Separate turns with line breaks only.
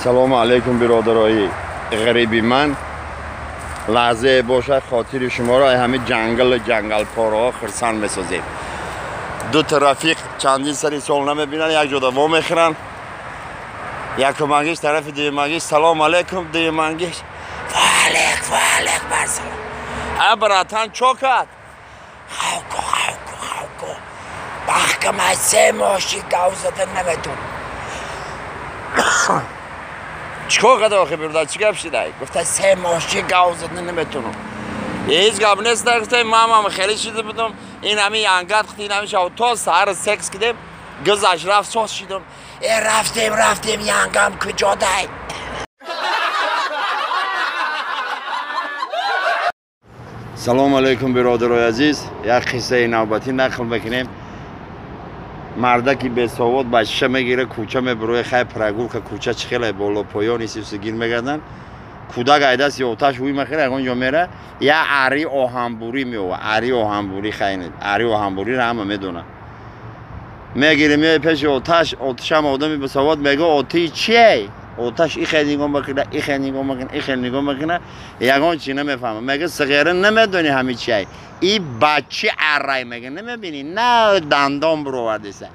Салому алейкум, биродарои ғариби ман. Лаҳзае бошад, хотири шуморо ҳамин ҷангал ҷангалпораҳо хурсанд месозем. Ду та рафиқ чандин сари сол намебинанд, як ҷода вомехӯранд. Якумангиш тарафи дуюмангиш: салом алейкум. Дуюмангиш: ваалейк ваалейк барсалом. А братан, чо кард?
Хавку, хавку, хавку, бахкамай се моши гав зада наметун.
Чикор карда охи, бирдар, чӣ гап шидай?
Гуфта, се моши гав зада наметунам.
Ҳеҷ гап нест, гуфта, мамам хеле шида будам, ин ҳами янгат хти, ин ҳами шав, то саҳар секс кидем, гузашт, рафт, соз шидам.
Э, рафтем, рафтем, янгам куҷодай?
Салому алейкум, биродарои азиз. Як қиссаи навбатӣ нақл мекунем. Мардаки бесовод бачаша мегира, кӯча мебуроя. Хай, прогулка, кӯча чӣ хеле боло поёни сисигир мегарданд. Кӯдак айдаст ёташ ӯй мехӯра, ягон ҷо мера, я ари оҳанбурӣ меова. Ари оҳанбурӣ, хайне, ари оҳанбуриро ҳама медонад. Мегире, меои пеши оташ. Оташам одами бесовод мега: «Отии чие?» Оташ ихел нигоҳ мекуна, ихел нигоҳ мекуна, ихел нигоҳ мекуна, ягон чи намефаҳма. Мега: «Сиғера, намедонӣ ҳами чиай? И бачи аррай». Мега: «Намебинӣ, на дандон буровардеса».